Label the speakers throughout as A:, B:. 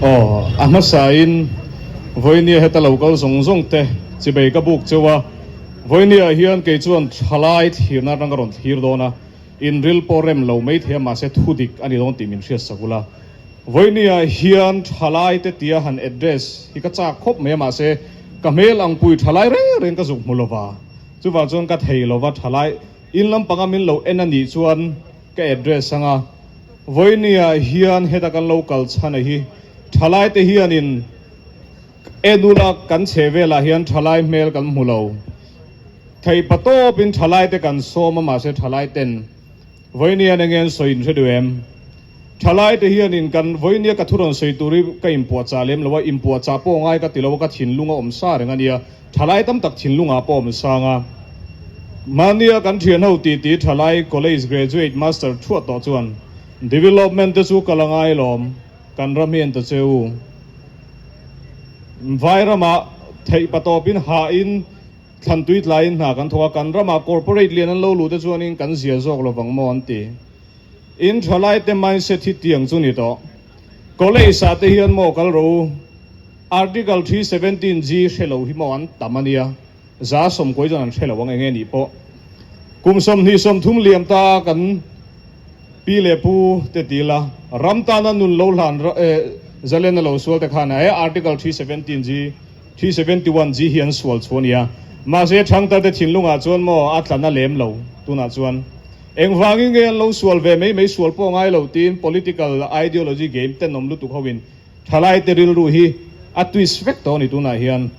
A: Aw, a hmasain Vawinia heta lo kal zawng zawng te chibei ka buk cheu a, Vawinia hian kei chuan thalai thlirna atang ka rawn thlir dawn a, inril pawh rem lo mai thei a mahse thu dik a ni dawn tih min hriat sak ula. Vawinia hian thalai te tia han address hi ka chak khawp mai a mahse ka hmel ang pui thalai reng reng ka zuk hmu lova, chuvang chuan ka thei lova thalai in lampanga min lo en a nih chuan ka address anga Vawinia hian heta kan lo kal chhan a hi thalai te hianin enula kan chhe velah hian thalai hmel kan hmu lo thei pa tawpin thalai te kan sawm a mahse thalai ten Vawinia eng nge an sawi in hre duh em? Thalai te hianin kan Vawinia ka thu rawn sawi tur hi ka inpuahchah lem lo a, inpuahchah pawh ngai ka ti lo a ka thinlung a awm sa reng a nia. Thalai tam tak thinlungah pawh awm sang a. Mahnia kan thian ho tih tih thalai college graduate master thuah tawh chuan development te chu kal a ngai lawm, kan ram hi en ta che u. Vai ramah theih patawpin hahin thlan tui tlaiin hna kan thawk a, kan ramah corporate lian an lo luh te chuanin kan zia zawk lovang maw an ti. In thalai te mindset hi tiang chu ni tawh. College ah te hian maw kal rawh u. Article 317 G hre lo hi maw an tam a nia, za sawmkuai chuan an hre lo ang eng nge nih pawh. Kum 20, 30 liam ta kan pi leh pu te ti ila, ram tana nun lo hlan zalen a lo sual te khan he Article 317 G, 371 G hi an sual chu a nia. Mahse thangtar te thinlungah chuan maw a tla na lem lo tunah chuan. Engvangin nge an lo sual ve mai mai sual pawh ngai lo tiin political ideology game tenawm lutuk hoin Thalai te rilru hi a twist vek tawh a ni tunah hian.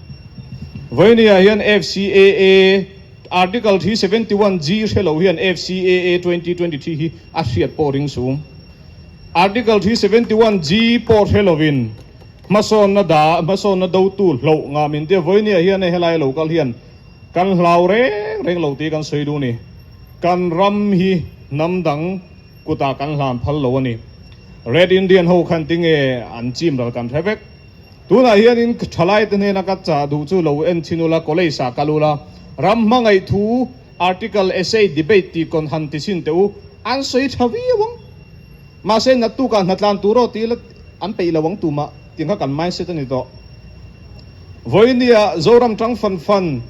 A: Vawinia hian FCAA Article 371 G hre lo hian FCAA 2023 hi a hriat pawh ring sum. Article 371 G pawh hre lovin hmasawnna da hmasawnna dotu hloh ngah min tia Vawinia hian hei helai lo kal hian kan hlau reng reng lo tih kan sawi duh a ni. Kan ram hi hnam dang Kutah kan hlan phal lo a ni. Red Indian ho khan tinge an chim ral kan hre vek. Tunah hianin thalai te hnena ka chah duh chu lo en chhin ula, college ah kal ula, ram hmangaih thu article, essay, debate tih kawn han ti chhin teh u, an sawi tha viau ang. Mahse naktukah hnatlan tur aw ti ila an peih lo ang tumah tih kha kan mindset a ni tawh. Vawinia Zoram tang fan fan.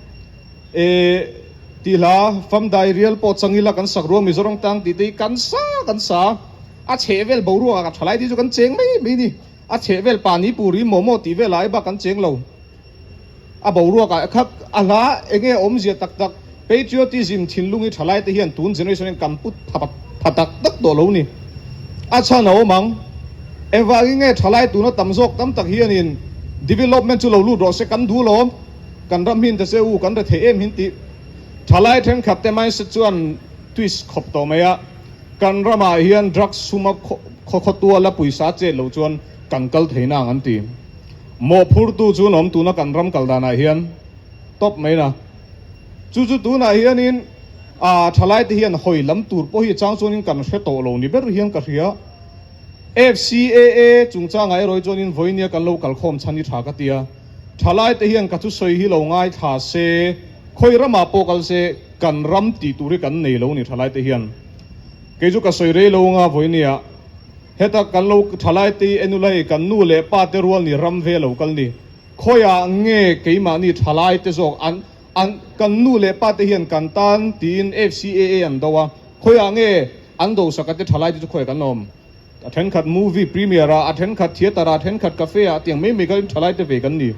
A: E ti hla fam dai rial pawh chang ila kan sak ruang Mizoram tang tih te hi kan sa kan sa a chheh vel boruak ah ka thalai te chu kan cheng mai mai ni a chheh vel pani puri momo tih vel ah bak kan cheng lo a boruak ah kha a hla enge awmzia tak tak patriotism thinlung hi thalai te hian tun generation hian kan put pha pha tak tak tawh lo ni a chhan a awm ang engvangin nge thalai tuna tam zawk tam tak hianin development chu lo lut rawh se kan duh lawm. Kan ram hin ta che u, kan rethei em hin tih thalai thenkhat te mindset chuan twist khawp tawh mai a, kan ramah hian drugs suma khaw khawtua la pawisa chet lo chuan kan kal thei nang an ti. Mawhphurtu chu an awm tuna kan ram kal danah hian tawp mai na. Chu chu tunah hianin ah thalai te hian hawi lam tur pawh hi chang chuanin kan hre tawh lo ni ber hian ka hria. FCAA chungchangah erawh hi chuanin vawinia kan lo kalkhawm chhan hi tha ka tia. Thalai te hian ka thusawi hi lo ngaithla se, khawi ramah pawh kal se kan ram tih tur hi kan nei lo ni thalai te hian. Kei chu ka sawi rei lo anga vawinia heta kan lo thalai te hi enula hei kan nu leh pa te rual ni ram ve lo kal ni. Khawiah nge keimahni thalai te zawk an an kan nu leh pa te hian kan tan tiin FCAA an do a, khawiah nge an dosaka te thalai te chu khawiah kan awm. A thenkhat movie premiere ah, a thenkhat theatre ah, a thenkhat cafe ah tiang mai mai kha in thalai te ve kan ni.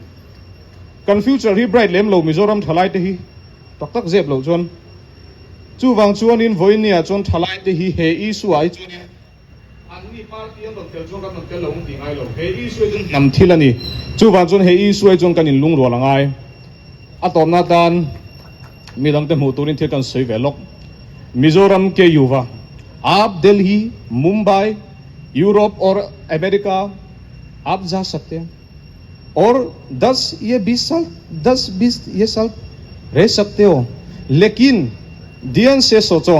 A: Kan future hi bright lem lo Mizoram thalai te hi tak tak zep loh chuan. Chuvang chuanin vawinia chuan thalai te hi he issue ah hi chuanin anni party an rawn tel chuan kan rawn tel lo ang tih ngai lo. He issue hi chuan hnam thil a ni. Chuvang chuan he issue ah hi chuan kan inlungrual a ngai. A tawpna atan mi dangte hmuh turin thil kan sawi ve lawk. Mizoram ke yuva, aap Delhi, Mumbai, Europe or America aap ja sakte hain aur das ye bis saal das bis ye saal reh sakte ho lekin dhyan se socho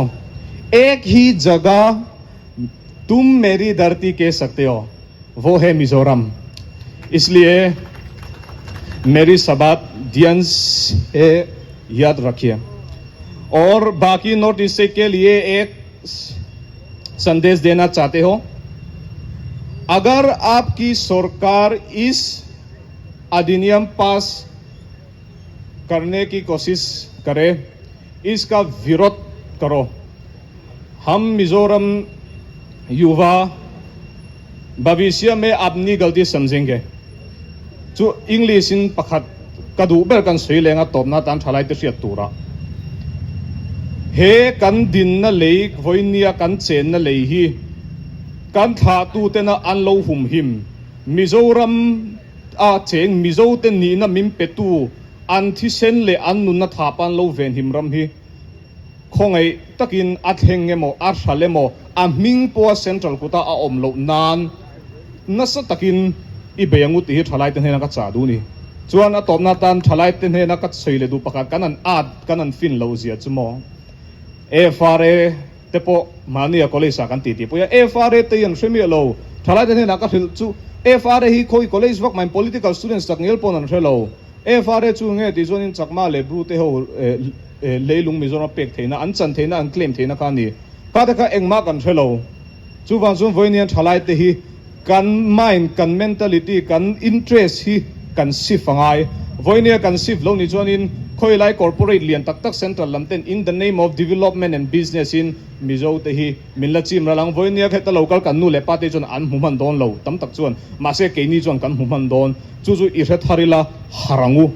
A: ek hi jagah tum meri dharti keh sakte ho wo hai Mizoram isliye meri sabat dhyan se yaad rakhiye aur baki north east ke liye ek sandesh dena chahte ho. Agar aapki sarkar is adhiniyam pass karne ki koshish kare, iska virodh karo. Hum Mizoram yuva bhavishya mein apni galti samjhenge. Chu English in pakhat ka duh ber kan sawi leng a tawpna atan thalai te hriat tura he kan dinna lei vawinia kan chenna lei hi kan thlahtu tena an lo humhim Mizoram a cheng Mizo te nihna min petu an thisen leh an nunna thap an lo venhim ram hi Khawngaih takin a thleng emaw, a hral emaw, a hming pawha Central kuta a awm loh nan nasa takin i bei angu tih hi thalaite hnena ka chah duh ni. Chuan a tawpna atan thalaite hnena ka sawi leh duh pakhat kan an at, kan an fin loh zia chu maw? FRA te pawh mahnia college ah kan tih tih pawh hian FRA te hi an hre miah lo. Thalaite hnenah ka hrilh chu FRA hi khawi college vak mahin political students tak ngial pawn an hre lo. FRA chu nge tih chuanin Chakma leh Bru te ho leilung Mizoram a pek theihna, an chan theihna, an claim theihna kha a ni. Kha te kha engmah kan hre lo. Chuvang chuan vawiin thalai te hi kan mind, kan mentality, kan interest hi kan shift a ngai. Vawiin kan shift lo nih chuanin khawilai corporate lian tak tak central lam ten in the name of development and business in Mizo te hi min la chim ral ang. Vawiin heta lo kal kan nu leh pa te chuan an hmu hman dawn lo tam tak chuan. Mahse keini chuan kan hmu hman dawn. Chu chu i hre thar ila har ang u.